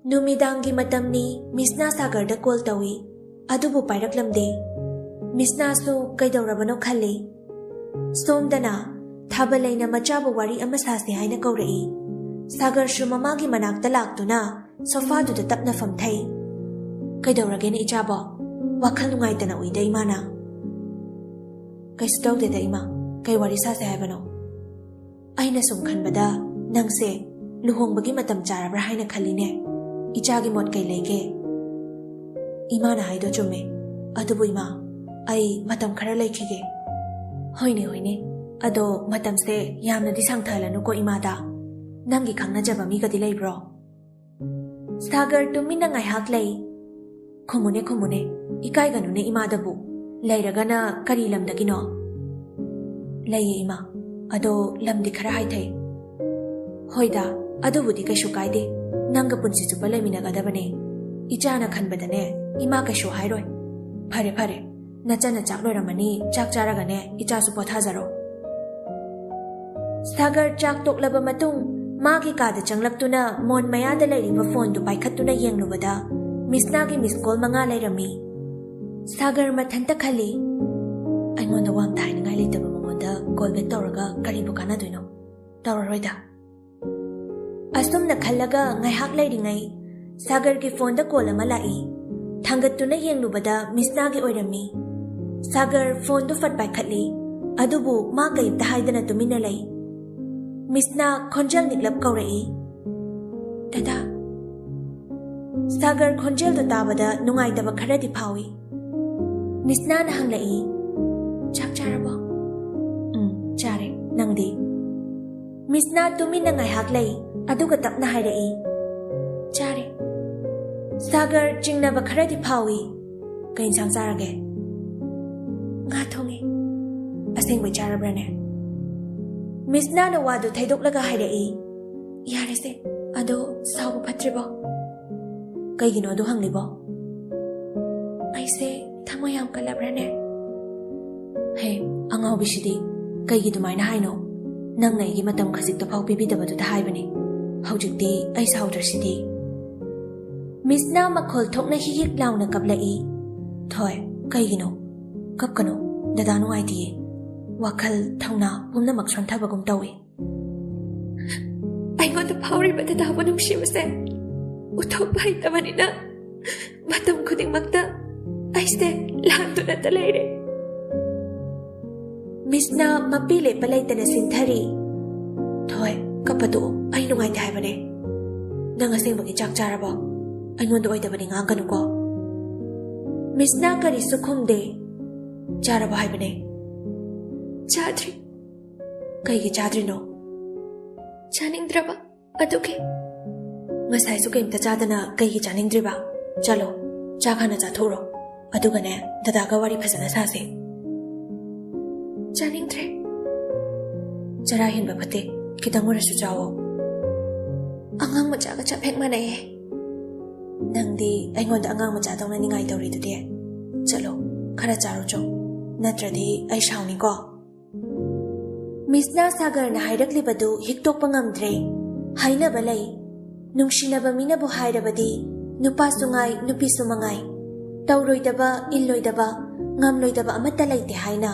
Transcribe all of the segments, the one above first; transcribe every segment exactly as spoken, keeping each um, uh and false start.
ꯅꯨꯃꯤꯗꯥꯡꯒꯤ ꯃꯇꯝꯅꯤ꯫ ꯃꯤꯁꯅꯥ ꯁꯥꯒꯔꯗ ꯀꯣꯜ ꯇꯧꯏ, ꯑꯗꯨꯕꯨ ꯄꯥꯏꯔꯛꯂꯝꯗꯦ꯫ ꯃꯤꯁꯅꯥꯁꯨ ꯀꯩꯗꯧꯔꯕꯅꯣ ꯈꯜꯂꯤ꯫ ꯁꯣꯝꯗꯅ ꯊꯥꯕꯂꯩꯅ ꯃꯆꯥꯕꯨ ꯋꯥꯔꯤ ꯑꯃ ꯁꯥꯁꯦ ꯍꯥꯏꯅ ꯀꯧꯔꯛꯏ꯫ ꯁꯥꯒꯔꯁꯨ ꯃꯃꯥꯒꯤ ꯃꯅꯥꯛꯇ ꯂꯥꯛꯇꯨꯅ ꯁꯣꯐꯥꯗꯨꯗ ꯇꯞꯅ ꯐꯝꯊꯩ꯫ "ꯀꯩꯗꯧꯔꯒꯦꯅꯦ ꯏꯆꯥꯕꯣ? ꯋꯥꯈꯜ ꯅꯨꯡꯉꯥꯏꯇꯅ ꯎꯏꯗ ꯏꯃꯥꯅ?" "ꯀꯩꯁꯨ ꯇꯧꯗꯦꯗ ꯏꯃꯥ, ꯀꯩ ꯋꯥꯔꯤ ꯁꯥꯁꯦ ꯍꯥꯏꯕꯅꯣ?" "ꯑꯩꯅ ꯁꯨꯝ ꯈꯟꯕꯗ ꯅꯪꯁꯦ ꯂꯨꯍꯣꯡꯕꯒꯤ ꯃꯇꯝ ꯆꯥꯔꯕ꯭ꯔꯥ ꯍꯥꯏꯅ ꯈꯜꯂꯤꯅꯦ꯫ ꯏꯆꯥꯒꯤ ꯃꯣꯠ ꯀꯩ ꯂꯩꯒꯦ?" "ꯏꯃꯥꯅ ꯍꯥꯏꯗꯣ ꯆꯨꯝꯃꯦ꯫ ꯑꯗꯨꯕꯨ ꯏꯃꯥ, ꯑꯩ ꯃꯇꯝ ꯈꯔ ꯂꯩꯈꯤꯒꯦ꯫" "ꯍꯣꯏꯅꯦ, ꯍꯣꯏꯅꯦ꯫ ꯑꯗꯣ ꯃꯇꯝꯁꯦ ꯌꯥꯝꯅꯗꯤ ꯁꯥꯡꯊꯍꯜꯂꯅꯨꯀꯣ ꯏꯃꯥꯗ꯫ ꯅꯪꯒꯤ ꯈꯪꯅꯖꯕ ꯃꯤꯒꯗꯤ ꯂꯩꯕ꯭ꯔꯣ?" ꯁꯥꯒꯔ ꯇꯨꯃꯤꯟꯅ ꯉꯥꯏꯍꯥꯛ ꯂꯩ꯫ "ꯈꯨꯝꯃꯨꯅꯦ, ꯈꯨꯝꯃꯨꯅꯦ꯫ ꯏꯀꯥꯏꯒꯅꯨꯅꯦ ꯏꯃꯥꯗꯕꯨ꯫ ꯂꯩꯔꯒꯅ ꯀꯔꯤ ꯂꯝꯗꯒꯤꯅꯣ?" "ꯂꯩꯌꯦ ꯏꯃꯥ꯫ ꯑꯗꯣ ꯂꯝꯗꯤ ꯈꯔ ꯍꯥꯏꯊꯩ꯫" "ꯍꯣꯏꯗ, ꯑꯗꯨꯕꯨꯗꯤ ꯀꯩꯁꯨ ꯀꯥꯏꯗꯦ꯫ ꯅꯪꯒ ꯄꯨꯟꯁꯤ ꯆꯨꯞꯄ ꯂꯩꯃꯤꯟꯅꯒꯗꯕꯅꯦ꯫ ꯏꯆꯥꯅ ꯈꯟꯕꯗꯅꯦ, ꯏꯃꯥ ꯀꯩꯁꯨ ꯍꯥꯏꯔꯣꯏ꯫" "ꯐꯔꯦ, ꯐꯔꯦ꯫ ꯅꯆꯟꯅ ꯆꯥꯛ ꯂꯣꯏꯔꯝꯃꯅꯤ, ꯆꯥꯛ ꯆꯥꯔꯒꯅꯦ ꯏꯆꯥꯁꯨ ꯄꯣꯊꯥꯖꯔꯣ꯫" ꯁꯥꯒꯔ ꯆꯥꯛ ꯇꯣꯛꯂꯕ ꯃꯇꯨꯡ ꯃꯥꯒꯤ ꯀꯥꯗ ꯆꯪꯂꯛꯇꯨꯅ ꯃꯣꯟ ꯃꯌꯥꯗ ꯂꯩꯔꯤꯕ ꯐꯣꯟꯗꯨ ꯄꯥꯏꯈꯠꯇꯨꯅ ꯌꯦꯡꯂꯨꯕꯗ ꯃꯤꯁꯅꯥꯒꯤ ꯃꯤꯁ ꯀꯣꯜ ꯃꯉꯥ ꯂꯩꯔꯝꯃꯤ꯫ ꯁꯥꯒꯔ ꯃꯊꯟꯇ ꯈꯜꯂꯤ, "ꯑꯩꯉꯣꯟꯗ ꯋꯥ ꯑꯝꯇ ꯍꯥꯏꯅꯤꯡꯉꯥꯏ ꯂꯩꯇꯕ ꯃꯉꯣꯟꯗ ꯀꯣꯜ ꯕꯦꯛ ꯇꯧꯔꯒ ꯀꯔꯤꯕꯨ ꯀꯥꯟꯅꯗꯣꯏꯅꯣ? ꯇꯧꯔꯔꯣꯏꯗ꯫" ꯑꯁꯨꯝꯅ ꯈꯜꯂꯒ ꯉꯥꯏꯍꯥꯛ ꯂꯩꯔꯤꯉꯩ ꯁꯥꯒꯔꯒꯤ ꯐꯣꯟꯗ ꯀꯣꯜ ꯑꯃ ꯂꯥꯛꯏ꯫ ꯊꯥꯡꯒꯠꯇꯨꯅ ꯌꯦꯡꯂꯨꯕꯗ ꯃꯤꯁꯅꯥꯒꯤ ꯑꯣꯏꯔꯝꯃꯤ꯫ ꯁꯥꯒꯔ ꯐꯣꯟꯗꯨ ꯐꯠ ꯄꯥꯏꯈꯠꯂꯤ, ꯑꯗꯨꯕꯨ ꯃꯥ ꯀꯔꯤꯝꯇ ꯍꯥꯏꯗꯅ ꯇꯨꯃꯤꯟꯅ ꯂꯩ꯫ ꯃꯤꯁꯅꯥ ꯈꯣꯟꯖꯦꯜ ꯅꯤꯛꯂꯞ ꯀꯧꯔꯛꯏ, "ꯗꯗꯥ꯫" ꯁꯥꯒꯔ ꯈꯣꯟꯖꯦꯜꯗꯨ ꯇꯥꯕꯗ ꯅꯨꯡꯉꯥꯏꯇꯕ ꯈꯔꯗꯤ ꯐꯥꯎꯏ꯫ ꯃꯤꯁꯅꯥꯅ ꯍꯪꯂꯛꯏ, "ꯆꯥꯛ ꯆꯥꯔꯕꯣ?" "ꯎꯝ, ꯆꯥꯔꯦ꯫ ꯅꯪꯗꯤ?" ꯃꯤꯁꯅꯥ ꯇꯨꯃꯤꯟꯅ ꯉꯥꯏꯍꯥꯛ ꯂꯩ, ꯑꯗꯨꯒ ꯇꯞꯅ ꯍꯥꯏꯔꯛꯏ, "ꯆꯥꯔꯦ꯫" ꯁꯥꯒꯔ ꯆꯤꯡꯅꯕ ꯈꯔꯗꯤ ꯐꯥꯎꯏ꯫ "ꯀꯩ ꯏꯟꯁꯥꯡ ꯆꯥꯔꯒꯦ?" "ꯉꯥ ꯊꯣꯡꯉꯦ꯫" "ꯑꯁꯦꯡꯕꯩ ꯆꯥꯔꯕ꯭ꯔꯥꯅꯦ?" ꯃꯤꯁꯅꯥꯅ ꯋꯥꯗꯨ ꯊꯩꯗꯣꯛꯂꯒ ꯍꯥꯏꯔꯛꯏ, "ꯌꯥꯔꯦꯁꯦ, ꯑꯗꯣ ꯁꯥꯎꯕ ꯐꯠꯇ꯭ꯔꯤꯕꯣ?" "ꯀꯩꯒꯤꯅꯣ ꯑꯗꯨ ꯍꯪꯂꯤꯕꯣ?" "ꯑꯩꯁꯦ ꯊꯃꯣꯏ ꯌꯥꯝ ꯀꯜꯂꯕ꯭ꯔꯥꯅꯦ?" "ꯍꯦ, ꯑꯉꯥꯎꯕꯤꯁꯤꯗꯤ!" "ꯀꯩꯒꯤ ꯑꯗꯨꯃꯥꯏꯅ ꯍꯥꯏꯅꯣ? ꯅꯪꯅ ꯑꯩꯒꯤ ꯃꯇꯝ ꯈꯖꯤꯛꯇ ꯐꯥꯎ ꯄꯤꯕꯤꯗꯕꯗꯨꯗ ꯍꯥꯏꯕꯅꯤ꯫ ꯍꯧꯖꯤꯛꯇꯤ ꯑꯩ ꯁꯥꯎꯗ꯭ꯔꯁꯤꯗꯤ?" ꯃꯤꯁꯅꯥ ꯃꯈꯣꯜ ꯊꯣꯛꯅ ꯍꯤꯛ ꯍꯤꯛ ꯂꯥꯎꯅ ꯀꯞꯂꯛꯏ꯫ "ꯊꯣꯏ, ꯀꯩꯒꯤꯅꯣ? ꯀꯞꯀꯅꯨ꯫ ꯗꯗꯥ ꯅꯨꯡꯉꯥꯏꯇꯤꯌꯦ꯫ ꯋꯥꯈꯜ ꯊꯧꯅꯥ ꯄꯨꯝꯅꯃꯛ ꯁꯣꯟꯊꯕꯒꯨꯝ ꯇꯧꯏ꯫ ꯑꯩꯉꯣꯟꯗ ꯐꯥꯎꯔꯤꯕ ꯗꯗꯥꯕꯨ ꯅꯨꯡꯁꯤꯕꯁꯦ ꯎꯠꯊꯣꯛꯄ ꯍꯩꯇꯕꯅꯤꯅ ꯃꯇꯝ ꯈꯨꯗꯤꯡꯃꯛꯇ ꯑꯩꯁꯦ ꯂꯥꯟꯗꯨꯅꯇ ꯂꯩꯔꯦ꯫" ꯃꯤꯁꯅꯥ ꯃꯄꯤ ꯂꯦꯞꯄ ꯂꯩꯇꯅ ꯁꯤꯟꯊꯔꯤ꯫ "ꯊꯣꯏ, ꯀꯞꯄ ꯇꯣꯛꯑꯣ꯫ ꯑꯩ ꯅꯨꯡꯉꯥꯏꯇꯦ ꯍꯥꯏꯕꯅꯦ꯫ ꯅꯪ ꯑꯁꯦꯡꯕꯒꯤ ꯆꯥꯛ ꯆꯥꯔꯕꯣ? ꯑꯩꯉꯣꯟꯗ ꯑꯣꯏꯗꯕꯗꯤ ꯉꯥꯡꯒꯅꯨꯀꯣ꯫" ꯃꯤꯁꯅꯥ ꯀꯔꯤꯁꯨ ꯈꯨꯝꯗꯦ꯫ "ꯆꯥꯔꯕꯣ ꯍꯥꯏꯕꯅꯦ?" "ꯆꯥꯗ꯭ꯔꯤ꯫" "ꯀꯩꯒꯤ ꯆꯥꯗ꯭ꯔꯤꯅꯣ?" "ꯆꯥꯅꯤꯡꯗ꯭ꯔꯕ, ꯑꯗꯨꯒꯤ꯫" "ꯉꯁꯥꯏꯁꯨ ꯀꯩꯝꯇ ꯆꯥꯗꯅ ꯀꯩꯒꯤ ꯆꯥꯅꯤꯡꯗ꯭ꯔꯤꯕ? ꯆꯠꯂꯣ, ꯆꯥꯛ ꯍꯥꯟꯅ ꯆꯥꯊꯣꯛꯎꯔꯣ꯫ ꯑꯗꯨꯒꯅꯦ, ꯗꯗꯥꯒ ꯋꯥꯔꯤ ꯐꯖꯅ ꯁꯥꯁꯦ꯫" "ꯆꯥꯅꯤꯡꯗ꯭ꯔꯦ꯫" "ꯆꯔꯥ ꯍꯦꯟꯕ ꯐꯠꯇꯦ, ꯈꯤꯇꯪ ꯑꯣꯏꯔꯁꯨ ꯆꯥꯋꯣ꯫" "ꯑꯉꯥꯡ ꯃꯆꯥꯒ ꯆꯞ ꯍꯦꯛ ꯃꯥꯟꯅꯩꯌꯦ꯫" "ꯅꯪꯗꯤ ꯑꯩꯉꯣꯟꯗ ꯑꯉꯥꯡ ꯃꯆꯥꯗꯧꯅ ꯅꯤꯡꯉꯥꯏ ꯇꯧꯔꯤꯗꯨꯗꯤ꯫ ꯆꯠꯂꯣ, ꯈꯔ ꯆꯥꯔꯨ ꯆꯣ, ꯅꯠꯇ꯭ꯔꯗꯤ ꯑꯩ ꯁꯥꯎꯅꯤꯀꯣ꯫" ꯃꯤꯁꯅꯥ ꯁꯥꯒꯔꯅ ꯍꯥꯏꯔꯛꯂꯤꯕꯗꯨ ꯍꯤꯛꯇꯣꯛꯄ ꯉꯝꯗ꯭ꯔꯦ꯫ ꯍꯥꯏꯅꯕ ꯂꯩ, ꯅꯨꯡꯁꯤꯅꯕ ꯃꯤꯅꯕꯨ ꯍꯥꯏꯔꯕꯗꯤ ꯅꯨꯄꯥꯁꯨ ꯉꯥꯏ, ꯅꯨꯄꯤꯁꯨ ꯃꯉꯥꯏ, ꯇꯧꯔꯣꯏꯗꯕ, ꯏꯜꯂꯣꯏꯗꯕ, ꯉꯝꯂꯣꯏꯗꯕ ꯑꯃꯠꯇ ꯂꯩꯇꯦ ꯍꯥꯏꯅ꯫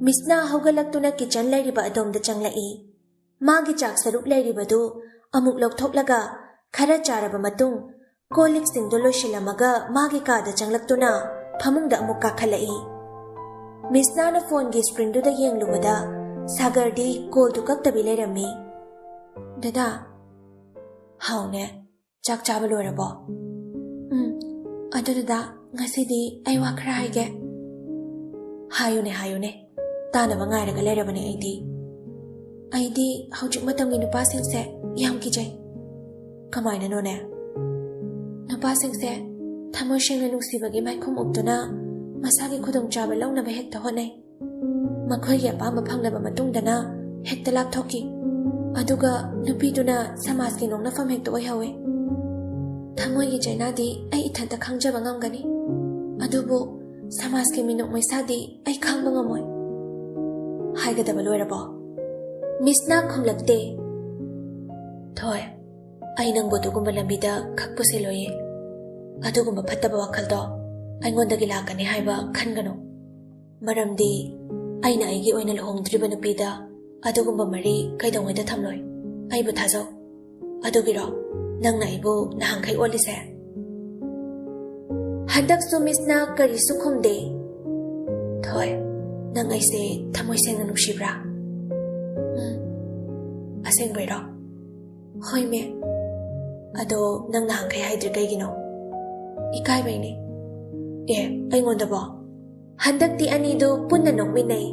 ꯃꯤꯁꯅꯥ ꯍꯧꯒꯠꯂꯛꯇꯨꯅ ꯀꯤꯆꯟ ꯂꯩꯔꯤꯕ ꯑꯗꯣꯝꯗ ꯆꯪꯂꯛꯏ꯫ ꯃꯥꯒꯤ ꯆꯥꯛ ꯁꯔꯨꯛ ꯂꯩꯔꯤꯕꯗꯨ ꯑꯃꯨꯛ ꯂꯧꯊꯣꯛꯂꯒ ꯈꯔ ꯆꯥꯔꯕ ꯃꯇꯨꯡ ꯀꯣꯜ ꯂꯤꯛꯁꯤꯡꯗꯨ ꯂꯣꯏꯁꯤꯜꯂꯝꯃꯒ ꯃꯥꯒꯤ ꯀꯥꯗ ꯆꯪꯂꯛꯇꯨꯅ ꯐꯃꯨꯡꯗ ꯑꯃꯨꯛ ꯀꯥꯈꯠꯂꯛꯏ꯫ ꯃꯤꯁꯅꯥꯅ ꯐꯣꯟꯒꯤ ꯁ꯭ꯀ꯭ꯔꯤꯟꯗꯨꯗ ꯌꯦꯡꯂꯨꯕꯗ ꯁꯥꯒꯔꯗꯤ ꯀꯣꯜꯗꯨ ꯀꯛꯇꯕꯤ ꯂꯩꯔꯝꯃꯤ꯫ "ꯗꯗꯥ꯫" "ꯍꯥꯎꯅꯦ, ꯆꯥꯛ ꯆꯥꯕ ꯂꯣꯏꯔꯕꯣ?" "ꯎꯝ, ꯑꯗꯨ ꯗꯗꯥ, ꯉꯁꯤꯗꯤ ꯑꯩ ꯋꯥ ꯈꯔ ꯍꯥꯏꯒꯦ꯫" "ꯍꯥꯏꯌꯨꯅꯦ, ꯍꯥꯏꯌꯨꯅꯦ, ꯇꯥꯅꯕ ꯉꯥꯏꯔꯒ ꯂꯩꯔꯕꯅꯦ ꯑꯩꯗꯤ꯫" "ꯑꯩꯗꯤ ꯍꯧꯖꯤꯛ ꯃꯇꯝꯒꯤ ꯅꯨꯄꯥꯁꯤꯡꯁꯦ ꯌꯥꯝ ꯀꯤꯖꯩ꯫" "ꯀꯃꯥꯏꯅꯅꯣꯅꯦ?" "ꯅꯨꯄꯥꯁꯤꯡꯁꯦ ꯊꯃꯣꯏ ꯁꯦꯡꯅ ꯅꯨꯡꯁꯤꯕꯒꯤ ꯃꯥꯏꯈꯨꯝ ꯎꯞꯇꯨꯅ ꯃꯁꯥꯒꯤ ꯈꯨꯗꯣꯡꯆꯥꯕ ꯂꯧꯅꯕ ꯍꯦꯛꯇ ꯍꯣꯠꯅꯩ꯫ ꯃꯈꯣꯏꯒꯤ ꯑꯄꯥꯝꯕ ꯐꯪꯂꯕ ꯃꯇꯨꯡꯗꯅ ꯍꯦꯛꯇ ꯂꯥꯞꯊꯣꯛꯈꯤ꯫ ꯑꯗꯨꯒ ꯅꯨꯄꯤꯗꯨꯅ ꯁꯃꯥꯖꯀꯤ ꯅꯣꯛꯅꯐꯝ ꯍꯦꯛꯇ ꯑꯣꯏꯍꯧꯋꯤ꯫ ꯊꯃꯣꯏꯒꯤ ꯆꯩꯅꯥꯗꯤ ꯑꯩ ꯏꯊꯟꯇ ꯈꯪꯖꯕ ꯉꯝꯒꯅꯤ, ꯑꯗꯨꯕꯨ ꯁꯃꯥꯖꯀꯤ ꯃꯤꯅꯣꯛ ꯃꯩꯁꯥꯗꯤ ꯑꯩ ꯈꯥꯡꯕ ꯉꯝꯃꯣꯏ꯫" ꯍꯥꯏꯒꯗꯕ ꯂꯣꯏꯔꯕꯣ? ꯃꯤꯁꯅ ꯈꯨꯝꯂꯛꯇꯦ꯫ ꯊꯣꯏ, ꯑꯩ ꯅꯪꯕꯨ ꯑꯗꯨꯒꯨꯝꯕ ꯂꯝꯕꯤꯗ ꯈꯛ ꯄꯨꯁꯤꯜꯂꯣꯏꯌꯦ꯫ ꯑꯗꯨꯒꯨꯝꯕ ꯐꯠꯇꯕ ꯋꯥꯈꯜꯗꯣ ꯑꯩꯉꯣꯟꯗꯒꯤ ꯂꯥꯛꯀꯅꯤ ꯍꯥꯏꯕ ꯈꯟꯒꯅꯨ꯫ ꯃꯔꯝꯗꯤ ꯑꯩꯅ ꯑꯩꯒꯤ ꯑꯣꯏꯅ ꯂꯨꯍꯣꯡꯗ꯭ꯔꯤꯕ ꯅꯨꯄꯤꯗ ꯑꯗꯨꯒꯨꯝꯕ ꯃꯔꯤ ꯀꯩꯗꯧꯉꯩꯗ ꯊꯝꯂꯣꯏ꯫ ꯑꯩꯕꯨ ꯊꯥꯖꯧ꯫ ꯑꯗꯨꯒꯤꯔꯣ ꯅꯪꯅ ꯑꯩꯕꯨ ꯅꯍꯥꯟꯈꯩ ꯑꯣꯠꯂꯤꯁꯦ? ꯍꯟꯗꯛꯁꯨ ꯃꯤꯁꯅ ꯀꯔꯤꯁꯨ ꯈꯨꯝꯗꯦ꯫ ꯊꯣꯏ, ꯅꯪ ꯑꯩꯁꯦ ꯊꯃꯣꯏ ꯁꯦꯡꯅ ꯅꯨꯡꯁꯤꯕ꯭ꯔꯥ? ꯎꯝ, ꯑꯁꯦꯡꯕꯩꯔꯣ? ꯍꯣꯏ, ꯃꯦ꯫ ꯑꯗꯣ ꯅꯪ ꯅꯍꯥꯟꯈꯩ ꯍꯥꯏꯗ꯭ꯔꯤ ꯀꯩꯒꯤꯅꯣ? ꯏꯀꯥꯏꯕꯩꯅꯦ꯫ ꯑꯦ, ꯑꯩꯉꯣꯟꯗꯕꯣ? ꯍꯟꯗꯛꯇꯤ ꯑꯅꯤꯗꯨ ꯄꯨꯟꯅ ꯅꯣꯛꯃꯤꯟꯅꯩ꯫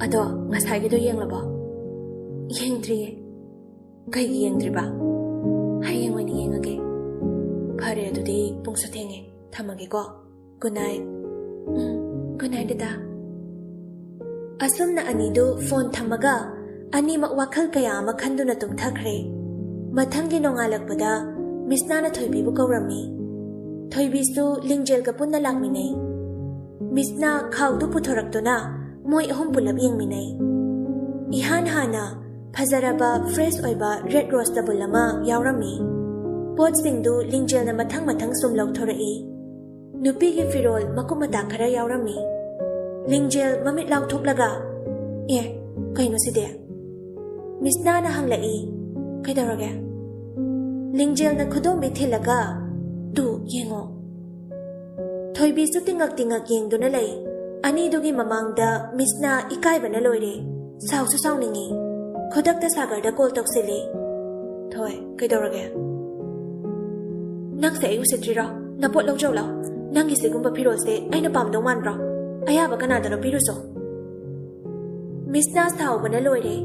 ꯑꯗꯣ ꯉꯁꯥꯏꯒꯤꯗꯣ ꯌꯦꯡꯂꯕꯣ? ꯌꯦꯡꯗ꯭ꯔꯤꯌꯦ꯫ ꯀꯩꯒꯤ ꯌꯦꯡꯗ꯭ꯔꯤꯕ? ꯍꯌꯦꯡ ꯑꯣꯏꯅ ꯌꯦꯡꯉꯒꯦ꯫ ꯐꯔꯦ, ꯑꯗꯨꯗꯤ ꯄꯨꯡꯁꯨ ꯊꯦꯡꯉꯦ, ꯊꯝꯃꯒꯦꯀꯣ꯫ Good night꯫ ꯎꯝ, good night, ꯗꯗꯥ꯫ ꯑꯁꯨꯝꯅ ꯑꯅꯤꯗꯨ ꯐꯣꯟ ꯊꯝꯃꯒ ꯑꯅꯤꯃꯛ ꯋꯥꯈꯜ ꯀꯌꯥ ꯑꯃ ꯈꯟꯗꯨꯅ ꯇꯨꯝꯊꯈ꯭ꯔꯦ꯫ ꯃꯊꯪꯒꯤ ꯅꯣꯡꯉꯥꯜꯂꯛꯄꯗ ꯃꯤꯁꯅꯥꯅ ꯊꯣꯏꯕꯤꯕꯨ ꯀꯧꯔꯝꯃꯤ꯫ ꯊꯣꯏꯕꯤꯁꯨ ꯂꯤꯡꯖꯦꯜꯒ ꯄꯨꯟꯅ ꯂꯥꯛꯃꯤꯟꯅꯩ꯫ ꯃꯤꯁꯅꯥ ꯈꯥꯎꯗꯨ ꯄꯨꯊꯣꯔꯛꯇꯨꯅ ꯃꯣꯏ ꯑꯍꯨꯝ ꯄꯨꯂꯞ ꯌꯦꯡꯃꯤꯟꯅꯩ꯫ ꯏꯍꯥꯟ ꯍꯥꯟꯅ ꯐꯖꯔꯕ fresh ꯑꯣꯏꯕ red rose double ꯑꯃ ꯌꯥꯎꯔꯝꯃꯤ꯫ ꯄꯣꯠꯁꯤꯡꯗꯨ ꯂꯤꯡꯖꯦꯜꯅ ꯃꯊꯪ ꯃꯊꯪ ꯁꯨꯝ ꯂꯧꯊꯣꯔꯛꯏ꯫ ꯅꯨꯄꯤꯒꯤ ꯐꯤꯔꯣꯜ ꯃꯀꯨꯞ ꯃꯇꯥ ꯈꯔ ꯌꯥꯎꯔꯝꯃꯤ꯫ ꯂꯤꯡꯖꯦꯜ ꯃꯃꯤꯠ ꯂꯥꯎꯊꯣꯛꯂꯒ, "ꯑꯦ, ꯀꯩꯅꯣ ꯁꯤꯗꯤ?" ꯃꯤꯁꯅꯥꯅ ꯍꯪꯂꯛꯏ, "ꯀꯩꯗꯧꯔꯒꯦ?" ꯂꯤꯡꯖꯦꯜꯅ ꯈꯨꯗꯣꯝꯕꯤ ꯊꯤꯜꯂꯒ, "ꯇꯨ, ꯌꯦꯡꯉꯣ꯫" ꯊꯣꯏꯕꯤꯁꯨ ꯇꯤꯡꯉꯛ ꯇꯤꯡꯉꯛ ꯌꯦꯡꯗꯨꯅ ꯂꯩ꯫ ꯑꯅꯤꯗꯨꯒꯤ ꯃꯃꯥꯡꯗ ꯃꯤꯁꯅꯥ ꯏꯀꯥꯏꯕꯅ ꯂꯣꯏꯔꯦ꯫ ꯁꯥꯎꯁꯨ ꯁꯥꯎꯅꯤꯡꯉꯤ꯫ ꯈꯨꯗꯛꯇ ꯁꯥꯒꯔꯗ call ꯇꯧꯁꯤꯜꯂꯤ꯫ "ꯊꯣꯏ, ꯀꯩꯗꯧꯔꯒꯦ?" "ꯅꯪꯁꯦ ꯑꯩ ꯎꯁꯤꯠꯇ꯭ꯔꯤꯔꯣ? ꯅꯄꯣꯠ ꯂꯧꯖꯧ ꯂꯥꯎ꯫ ꯅꯪꯒꯤ ꯁꯤꯒꯨꯝꯕ ꯐꯤꯔꯣꯜꯁꯦ ꯑꯩꯅ ꯄꯥꯝꯗꯧ ꯃꯥꯟꯕ꯭ꯔꯣ? ꯑꯌꯥꯕ ꯀꯅꯥꯗꯅꯣ ꯄꯤꯔꯨꯁꯣ꯫" ꯃꯤꯁꯅꯥ ꯁꯥꯎꯕꯅ ꯂꯣꯏꯔꯦ꯫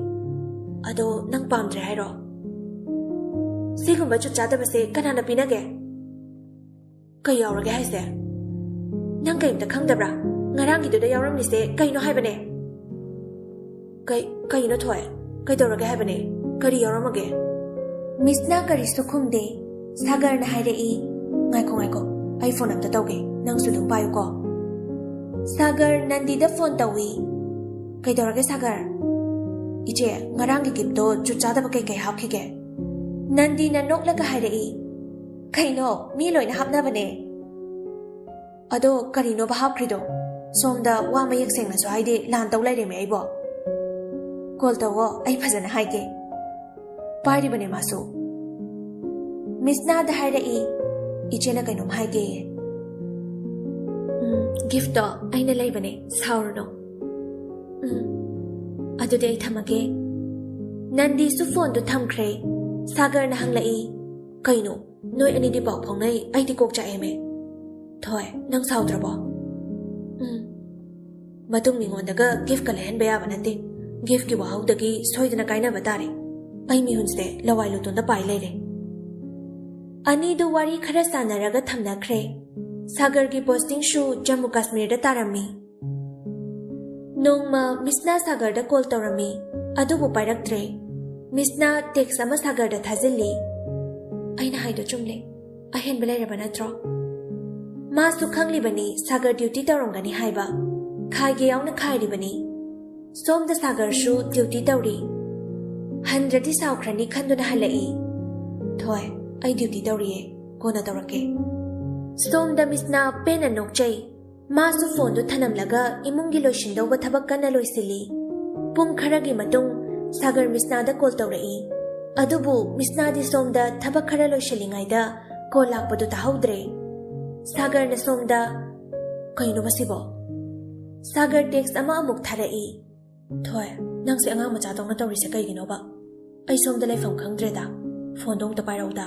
"ꯑꯗꯣ ꯅꯪ ꯄꯥꯝꯗ꯭ꯔꯦ ꯍꯥꯏꯔꯣ? ꯁꯤꯒꯨꯝꯕ ꯆꯨꯠ ꯆꯥꯗꯕꯁꯦ ꯀꯅꯥꯅ ꯄꯤꯅꯒꯦ?" "ꯀꯩ ꯌꯥꯎꯔꯒꯦ ꯍꯥꯏꯁꯦ? ꯅꯪ ꯀꯩꯝꯇ ꯈꯪꯗꯕ꯭ꯔꯥ? ꯉꯔꯥꯡꯒꯤꯗꯨꯗ ꯌꯥꯎꯔꯝꯃꯤꯁꯦ ꯀꯩꯅꯣ ꯍꯥꯏꯕꯅꯦ?" "ꯀꯩ, ꯀꯩꯅꯣ ꯊꯣꯏ? ꯀꯩꯗꯧꯔꯒꯦ ꯍꯥꯏꯕꯅꯦ? ꯀꯔꯤ ꯌꯥꯎꯔꯝꯃꯒꯦ?" ꯃꯤꯁꯅꯥ ꯀꯔꯤꯁꯨ ꯈꯨꯝꯗꯦ꯫ ꯁꯥꯒꯔꯅ ꯍꯥꯏꯔꯛꯏ, "ꯉꯥꯏꯈꯣ, ꯉꯥꯏꯈꯣ, ꯑꯩ ꯐꯣꯟ ꯑꯝꯇ ꯇꯧꯒꯦ, ꯅꯪꯁꯨ ꯑꯗꯨꯝ ꯄꯥꯏꯌꯨꯀꯣ꯫" ꯁꯥꯒꯔ ꯅꯟꯗꯤꯗ ꯐꯣꯟ ꯇꯧꯏ꯫ ꯀꯩꯗꯧꯔꯒꯦ ꯁꯥꯒꯔ? ꯏꯆꯦ, ꯉꯔꯥꯡꯒꯤ ꯒꯤꯐꯇꯣ ꯖꯨꯠ ꯆꯥꯗꯕ ꯀꯩꯀꯩ ꯍꯥꯞꯈꯤꯒꯦ? ꯅꯟꯗꯤꯅ ꯅꯣꯛꯂꯒ ꯍꯥꯏꯔꯛꯏ꯫ ꯀꯩꯅꯣ, ꯃꯤ ꯂꯣꯏꯅ ꯍꯥꯞꯅꯕꯅꯦ꯫ ꯑꯗꯣ ꯀꯔꯤꯅꯣꯕ ꯍꯥꯞꯈ꯭ꯔꯤꯗꯣ? ꯁꯣꯝꯗ ꯋꯥ ꯃꯌꯦꯛ ꯁꯦꯡꯅꯁꯨ ꯍꯥꯏꯗꯦ, ꯂꯥꯟ ꯇꯧ ꯂꯩꯔꯦꯃꯦ ꯑꯩꯕꯣ꯫ ꯀꯣꯜ ꯇꯧꯋꯣ, ꯑꯩ ꯐꯖꯅ ꯍꯥꯏꯒꯦ꯫ ꯄꯥꯏꯔꯤꯕꯅꯦ ꯃꯥꯁꯨ꯫ ꯃꯤꯁꯅꯥꯗ ꯍꯥꯏꯔꯛꯏ, "ꯏꯆꯦꯅ ꯀꯩꯅꯣꯝ ꯍꯥꯏꯒꯦꯌꯦ꯫" "ꯎꯝ, ꯒꯤꯐꯇꯣ ꯑꯩꯅ ꯂꯩꯕꯅꯦ, ꯁꯥꯎꯔꯨꯅꯨ꯫" "ꯎꯝ, ꯑꯗꯨꯗꯤ ꯑꯩ ꯊꯝꯃꯒꯦ꯫" ꯅꯟꯗꯤꯁꯨ ꯐꯣꯟꯗꯨ ꯊꯝꯈ꯭ꯔꯦ꯫ ꯁꯥꯒꯔꯅ ꯍꯪꯂꯛꯏ, "ꯀꯩꯅꯣ, ꯅꯣꯏ ꯑꯅꯤꯗꯤ ꯄꯥꯎ ꯐꯥꯎꯅꯩ? ꯑꯩꯗꯤ ꯀꯣꯛ ꯆꯥꯛꯑꯦꯃꯦ꯫" "ꯊꯣꯏ, ꯅꯪ ꯁꯥꯎꯗ꯭ꯔꯕꯣ?" "ꯎꯝ, ꯃꯇꯨꯡ ꯃꯤꯉꯣꯟꯗꯒ ꯒꯤꯐꯀ ꯂꯩꯍꯟꯕ ꯌꯥꯕ ꯅꯠꯇꯦ꯫ ꯒꯤꯐꯀꯤ ꯋꯥꯍꯧꯗꯒꯤ ꯁꯣꯏꯗꯅ ꯀꯥꯏꯅꯕ ꯇꯥꯔꯦ꯫ ꯑꯩ ꯃꯤꯍꯨꯟꯁꯦ ꯂꯋꯥꯏ ꯂꯨꯇꯣꯟꯗ ꯄꯥꯏ ꯂꯩꯔꯦ꯫" ꯑꯅꯤꯗꯨ ꯋꯥꯔꯤ ꯈꯔ ꯁꯥꯟꯅꯔꯒ ꯊꯝꯅꯈ꯭ꯔꯦ꯫ ꯁꯥꯒꯔꯒꯤ ꯄꯣꯁꯇꯤꯡꯁꯨ ꯖꯝꯃꯨ ꯀꯥꯁꯃꯤꯔꯗ ꯇꯥꯔꯝꯃꯤ꯫ ꯅꯣꯡꯃ ꯃꯤꯁꯅꯥ ꯁꯥꯒꯔꯗ ꯀꯣꯜ ꯇꯧꯔꯝꯃꯤ, ꯑꯗꯨꯕꯨ ꯄꯥꯏꯔꯛꯇ꯭ꯔꯦ꯫ ꯃꯤꯁꯅꯥ ꯇꯦꯛꯁ ꯑꯃ ꯁꯥꯒꯔꯗ ꯊꯥꯖꯤꯜꯂꯤ꯫ "ꯑꯩꯅ ꯍꯥꯏꯗꯣ ꯆꯨꯝꯂꯦ꯫ ꯑꯍꯦꯟꯕ ꯂꯩꯔꯕ ꯅꯠꯇ꯭ꯔꯣ?" ꯃꯥꯁꯨ ꯈꯪꯂꯤꯕꯅꯤ ꯁꯥꯒꯔ ꯗ꯭ꯌꯨꯇꯤ ꯇꯧꯔꯝꯒꯅꯤ ꯍꯥꯏꯕ꯫ ꯈꯥꯏꯒꯦ ꯌꯥꯎꯅ ꯈꯥꯏꯔꯤꯕꯅꯤ꯫ ꯁꯣꯝꯗ ꯁꯥꯒꯔꯁꯨ ꯗ꯭ꯌꯨꯇꯤ ꯇꯧꯔꯤ꯫ ꯍꯟꯗ꯭ꯔꯗꯤ ꯁꯥꯎꯈ꯭ꯔꯅꯤ ꯈꯟꯗꯨꯅ ꯍꯜꯂꯛꯏ꯫ "ꯊꯣꯏ, ꯑꯩ ꯗ꯭ꯌꯨꯇꯤ ꯇꯧꯔꯤꯌꯦ, ꯀꯣꯟꯅ ꯇꯧꯔꯛꯀꯦ꯫" ꯁꯣꯝꯗ ꯃꯤꯁꯅꯥ ꯄꯦꯟꯅ ꯅꯣꯛꯆꯩ꯫ ꯃꯥꯁꯨ ꯐꯣꯟꯗꯨ ꯊꯅꯝꯂꯒ ꯏꯃꯨꯡꯒꯤ ꯂꯣꯏꯁꯤꯟꯗꯧꯕ ꯊꯕꯛ ꯀꯟꯅ ꯂꯣꯏꯁꯤꯜꯂꯤ꯫ ꯄꯨꯡ ꯈꯔꯒꯤ ꯃꯇꯨꯡ ꯁꯥꯒꯔ ꯃꯤꯁꯅꯥꯗ ꯀꯣꯜ ꯇꯧꯔꯛꯏ꯫ ꯑꯗꯨꯕꯨ ꯃꯤꯁꯅꯥꯗꯤ ꯁꯣꯝꯗ ꯊꯕꯛ ꯈꯔ ꯂꯣꯏꯁꯤꯜꯂꯤꯉꯩꯗ ꯀꯣꯜ ꯂꯥꯛꯄꯗꯨ ꯇꯥꯍꯧꯗ꯭ꯔꯦ꯫ ꯁꯥꯒꯔꯅ ꯁꯣꯝꯗ, "ꯀꯩꯅꯣ ꯃꯁꯤꯕꯣ?" ꯁꯥꯒꯔ ꯇꯦꯛꯁ ꯑꯃ ꯑꯃꯨꯛ ꯊꯥꯔꯛꯏ꯫ "ꯊꯣꯏ, ꯅꯪꯁꯦ ꯑꯉꯥꯡ ꯃꯆꯥꯗꯧꯅ ꯇꯧꯔꯤꯁꯦ ꯀꯩꯒꯤꯅꯣꯕ? ꯑꯩ ꯁꯣꯝꯗ ꯂꯩꯐꯝ ꯈꯪꯗ꯭ꯔꯦꯗ꯫ ꯐꯣꯟꯗꯣ ꯑꯝꯇ ꯄꯥꯏꯔꯛꯎꯗ꯫"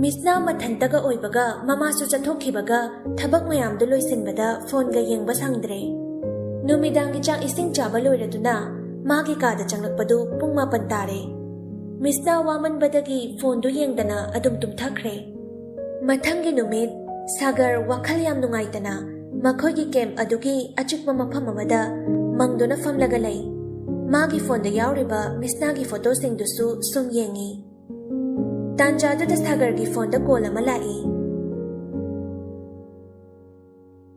ꯃꯤꯁꯅꯥ ꯃꯊꯟꯇꯒ ꯑꯣꯏꯕꯒ ꯃꯃꯥꯁꯨ ꯆꯠꯊꯣꯛꯈꯤꯕꯒ ꯊꯕꯛ ꯃꯌꯥꯝꯗꯨ ꯂꯣꯏꯁꯤꯟꯕꯗ ꯐꯣꯟꯒ ꯌꯦꯡꯕ ꯁꯪꯗ꯭ꯔꯦ꯫ ꯅꯨꯃꯤꯗꯥꯡꯒꯤ ꯆꯥꯛ ꯏꯁꯤꯡ ꯆꯥꯕ ꯂꯣꯏꯔꯗꯨꯅ ꯃꯥꯒꯤ ꯀꯥꯗ ꯆꯪꯂꯛꯄꯗꯨ ꯄꯨꯡ ꯃꯥꯄꯟ ꯇꯥꯔꯦ꯫ ꯃꯤꯁꯅꯥ ꯋꯥꯃꯟꯕꯗꯒꯤ ꯐꯣꯟꯗꯨ ꯌꯦꯡꯗꯅ ꯑꯗꯨꯝ ꯇꯨꯝꯊꯈ꯭ꯔꯦ꯫ ꯃꯊꯪꯒꯤ ꯅꯨꯃꯤꯠ ꯁꯥꯒꯔ ꯋꯥꯈꯜ ꯌꯥꯝ ꯅꯨꯡꯉꯥꯏꯇꯅ ꯃꯈꯣꯏꯒꯤ ꯀꯦꯝꯞ ꯑꯗꯨꯒꯤ ꯑꯆꯤꯛꯄ ꯃꯐꯝ ꯑꯃꯗ ꯃꯪꯗꯨꯅ ꯐꯝꯂꯒ ꯂꯩ꯫ ꯃꯥꯒꯤ ꯐꯣꯟꯗ ꯌꯥꯎꯔꯤꯕ ꯃꯤꯁꯅꯥꯒꯤ ꯐꯣꯇꯣꯁꯤꯡꯗꯨꯁꯨ ꯁꯨꯝ ꯌꯦꯡꯉꯤ꯫ ꯇꯥꯟꯖꯥꯗꯨꯗ ꯁꯥꯒꯔꯒꯤ ꯐꯣꯟꯗ ꯀꯣꯜ ꯑꯃ ꯂꯥꯛꯏ꯫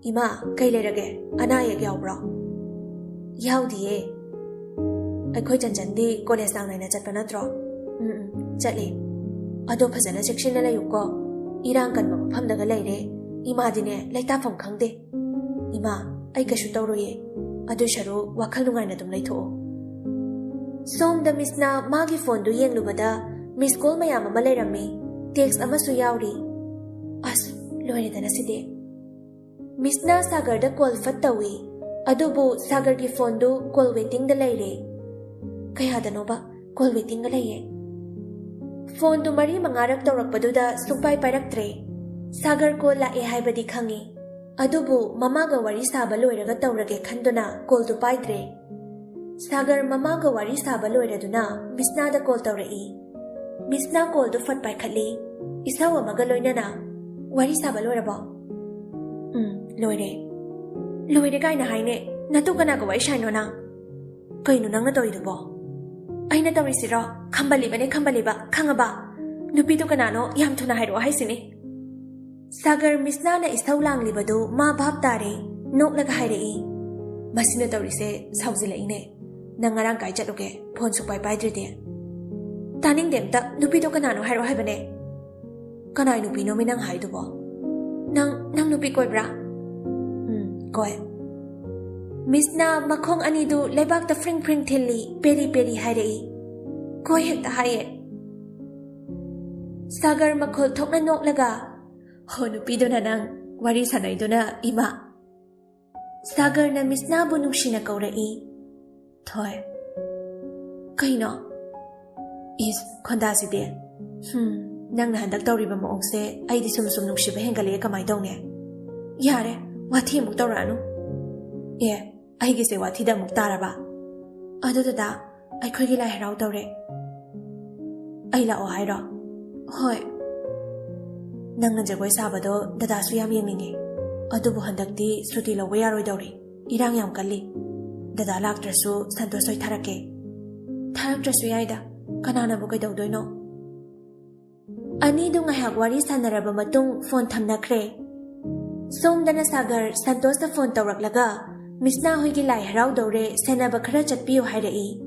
"ꯏꯃꯥ, ꯀꯩ ꯂꯩꯔꯒꯦ? ꯑꯅꯥ ꯑꯌꯦꯛ ꯌꯥꯎꯕ꯭ꯔꯣ?" ꯌꯥꯎꯗꯤꯌꯦ꯫ ꯑꯩꯈꯣꯏ ꯆꯟꯆꯟꯗꯤ ꯀꯣꯂꯦꯖ ꯆꯥꯡ ꯅꯥꯏꯅ ꯆꯠꯄ ꯅꯠꯇ꯭ꯔꯣ? ꯎꯝ, ꯎꯝ, ꯆꯠꯂꯦ꯫ ꯑꯗꯣ ꯐꯖꯅ ꯆꯦꯛꯁꯤꯟꯅ ꯂꯩꯌꯨꯀꯣ꯫ ꯏꯔꯥꯡ ꯀꯟꯕ ꯃꯐꯝꯗꯒ ꯂꯩꯔꯦ꯫ ꯏꯃꯥꯗꯤꯅꯦ ꯂꯩꯇꯥꯐꯝ ꯈꯪꯗꯦ꯫ ꯏꯃꯥ, ꯑꯩ ꯀꯩꯁꯨ ꯇꯧꯔꯣꯏꯌꯦ꯫ ꯑꯗꯨꯏ ꯁꯔꯨꯛ ꯋꯥꯈꯜ ꯅꯨꯡꯉꯥꯏꯅ ꯑꯗꯨꯝ ꯂꯩꯊꯣꯛꯑꯣ꯫ ꯁꯣꯝꯗ ꯃꯤꯁꯅ ꯃꯥꯒꯤ ꯐꯣꯟꯗꯨ ꯌꯦꯡꯂꯨꯕꯗ ꯃꯤꯁ ꯀꯣꯜ ꯃꯌꯥꯝ ꯑꯃ ꯂꯩꯔꯝꯃꯤ꯫ ꯇꯦꯛꯁ ꯑꯃꯁꯨ ꯌꯥꯎꯔꯤ꯫ ꯑꯁ, ꯂꯣꯏꯔꯦꯗꯅ ꯁꯤꯗꯤ꯫ ꯃꯤꯁꯅ ꯁꯥꯒꯔꯗ ꯀꯣꯜ ꯐꯠ ꯇꯧꯏ꯫ ꯑꯗꯨꯕꯨ ꯁꯥꯒꯔꯒꯤ ꯐꯣꯟꯗꯨ ꯀꯣꯜ ꯋꯦꯇꯤꯡꯗ ꯂꯩꯔꯦ꯫ ꯀꯌꯥꯗꯅꯣꯕ ꯀꯣꯜ ꯋꯦꯇꯤꯡꯒ ꯂꯩꯌꯦ? ꯐꯣꯟꯗꯨ ꯃꯔꯤ ꯃꯉꯥꯔꯛ ꯇꯧꯔꯛꯄꯗꯨꯗ ꯁꯨꯡꯄꯥꯏ ꯄꯥꯏꯔꯛꯇ꯭ꯔꯦ꯫ ꯁꯥꯒꯔ ꯀꯣꯜ ꯂꯥꯛꯑꯦ ꯍꯥꯏꯕꯗꯤ ꯈꯪꯉꯤ꯫ ꯑꯗꯨꯕꯨ ꯃꯃꯥꯒ ꯋꯥꯔꯤ ꯁꯥꯕ ꯂꯣꯏꯔꯒ ꯇꯧꯔꯒꯦ ꯈꯟꯗꯨꯅ ꯀꯣꯜꯗꯨ ꯄꯥꯏꯗ꯭ꯔꯦ꯫ ꯁꯥꯒꯔ ꯃꯃꯥꯒ ꯋꯥꯔꯤ ꯁꯥꯕ ꯂꯣꯏꯔꯗꯨꯅ ꯃꯤꯁꯅꯥꯗ ꯀꯣꯜ ꯇꯧꯔꯛꯏ꯫ ꯃꯤꯁꯅꯥ ꯀꯣꯜꯗꯨ ꯐꯠ ꯄꯥꯏꯈꯠꯂꯤ꯫ ꯏꯁꯧ ꯑꯃꯒ ꯂꯣꯏꯅꯅ, "ꯋꯥꯔꯤ ꯁꯥꯕ ꯂꯣꯏꯔꯕꯣ?" "ꯎꯝ, ꯂꯣꯏꯔꯦ꯫" "ꯂꯣꯏꯔꯦ ꯀꯥꯏꯅ ꯍꯥꯏꯅꯦ? ꯅꯇꯨ ꯀꯅꯥꯒ ꯋꯥꯔꯤ ꯁꯥꯏꯅꯣ ꯅꯪ? ꯀꯩꯅꯣ ꯅꯪꯅ ꯇꯧꯔꯤꯗꯨꯕꯣ?" "ꯑꯩꯅ ꯇꯧꯔꯤꯁꯤꯔꯣ? ꯈꯝꯕꯜꯂꯤꯕꯅꯦ, ꯈꯝꯕꯜꯂꯤꯕ, ꯈꯪꯉꯕ? ꯅꯨꯄꯤꯗꯨ ꯀꯅꯥꯅꯣ ꯌꯥꯝ ꯊꯨꯅ ꯍꯥꯏꯔꯛꯑꯣ ꯍꯥꯏꯁꯤꯅꯤ꯫" ꯁꯥꯒꯔ ꯃꯤꯁꯅꯥꯅ ꯏꯁꯧ ꯂꯥꯡꯂꯤꯕꯗꯨ ꯃꯥ ꯚꯥꯞ ꯇꯥꯔꯦ꯫ ꯅꯣꯛꯂꯒ ꯍꯥꯏꯔꯛꯏ, "ꯃꯁꯤꯅ ꯇꯧꯔꯤꯁꯦ ꯁꯥꯎꯖꯤꯜꯂꯛꯏꯅꯦ꯫ ꯅꯪ ꯉꯔꯥꯡ ꯀꯥꯏ ꯆꯠꯂꯨꯒꯦ? ꯐꯣꯟ ꯁꯨꯛꯄꯥꯏ ꯄꯥꯏꯗ꯭ꯔꯤꯗꯤ?" "ꯇꯥꯅꯤꯡꯗꯦ ꯑꯝꯇ꯫ ꯅꯨꯄꯤꯗꯣ ꯀꯅꯥꯅꯣ ꯍꯥꯏꯔꯛꯑꯣ ꯍꯥꯏꯕꯅꯦ꯫" "ꯀꯅꯥꯏ ꯅꯨꯄꯤꯅꯣꯃꯤ ꯅꯪ ꯍꯥꯏꯗꯨꯕꯣ? ꯅꯪ, ꯅꯪ ꯅꯨꯄꯤ ꯀꯣꯏꯕ꯭ꯔꯥ?" "ꯎꯝ, ꯀꯣꯏ꯫" ꯃꯤꯁꯅ ꯃꯈꯣꯡ ꯑꯅꯤꯗꯨ ꯂꯩꯕꯥꯛꯇ ꯐ꯭ꯔꯤꯡ ꯐ꯭ꯔꯤꯡ ꯊꯤꯜꯂꯤ, ꯄꯦꯔꯤ ꯄꯦꯔꯤ ꯍꯥꯏꯔꯛꯏ꯫ "ꯀꯣꯏ" ꯍꯦꯛꯇ ꯍꯥꯏꯌꯦ꯫ ꯁꯥꯒꯔ ꯃꯈꯣꯜ ꯊꯣꯛꯅ ꯅꯣꯛꯂꯒ, "ꯍꯣ, ꯅꯨꯄꯤꯗꯨꯅ ꯅꯪ ꯋꯥꯔꯤ ꯁꯥꯟꯅꯩꯗꯨꯅ ꯏꯃꯥ꯫" ꯁꯥꯒꯔꯅ ꯃꯤꯁꯅꯥꯕꯨ ꯅꯨꯡꯁꯤꯅ ꯀꯧꯔꯛꯏ꯫ "ꯊꯣꯏ꯫" "ꯀꯩꯅꯣ?" "ꯏꯁ, ꯈꯣꯟꯗꯥꯁꯤꯗꯤ꯫ ꯍꯨꯝ, ꯅꯪꯅ ꯍꯟꯗꯛ ꯇꯧꯔꯤꯕ ꯃꯑꯣꯡꯁꯦ ꯑꯩꯗꯤ ꯁꯨꯝ ꯁꯨꯝ ꯅꯨꯡꯁꯤꯕ ꯍꯦꯟꯒꯠꯂꯛꯑꯦ, ꯀꯃꯥꯏ ꯇꯧꯅꯤ?" "ꯌꯥꯔꯦ, ꯋꯥꯊꯤ ꯑꯃꯨꯛ ꯇꯧꯔꯛꯑꯅꯨ꯫" "ꯑꯦ, ꯑꯩꯒꯤꯁꯦ ꯋꯥꯊꯤꯗ ꯑꯃꯨꯛ ꯇꯥꯔꯕ?" "ꯑꯗꯨ ꯗꯗꯥ, ꯑꯩꯈꯣꯏꯒꯤ ꯂꯥꯏ ꯍꯔꯥꯎ ꯇꯧꯔꯦ꯫ ꯑꯩ ꯂꯥꯛꯑꯣ ꯍꯥꯏꯔꯣ?" "ꯍꯣꯏ꯫" "ꯅꯪꯅ ꯖꯒꯣꯏ ꯁꯥꯕꯗꯣ ꯗꯗꯥꯁꯨ ꯌꯥꯝ ꯌꯦꯡꯅꯤꯡꯉꯤ꯫ ꯑꯗꯨꯕꯨ ꯍꯟꯗꯛꯇꯤ ꯁꯨꯇꯤ ꯂꯧꯕ ꯌꯥꯔꯣꯏꯗꯧꯔꯤ꯫ ꯏꯔꯥꯡ ꯌꯥꯝ ꯀꯜꯂꯤ꯫ ꯗꯗꯥ ꯂꯥꯛꯇ꯭ꯔꯁꯨ ꯁꯟꯇꯣꯁ ꯍꯣꯏ ꯊꯥꯔꯛꯀꯦ꯫" "ꯊꯥꯔꯛꯇ꯭ꯔꯁꯨ ꯌꯥꯏꯗ꯫ ꯀꯅꯥꯅꯕꯨ ꯀꯩꯗꯧꯗꯣꯏꯅꯣ?" ꯑꯅꯤꯗꯨ ꯉꯥꯏꯍꯥꯛ ꯋꯥꯔꯤ ꯁꯥꯟꯅꯔꯕ ꯃꯇꯨꯡ ꯐꯣꯟ ꯊꯝꯅꯈ꯭ꯔꯦ꯫ ꯁꯣꯝꯗꯅ ꯁꯥꯒꯔ ꯁꯟꯇꯣꯁꯇ ꯐꯣꯟ ꯇꯧꯔꯛꯂꯒ, "ꯃꯤꯁꯅꯥ ꯍꯣꯏꯒꯤ ꯂꯥꯏ ꯍꯔꯥꯎꯗꯧꯔꯦ, ꯁꯦꯟꯅꯕ ꯈꯔ ꯆꯠꯄꯤꯌꯨ" ꯍꯥꯏꯔꯛꯏ꯫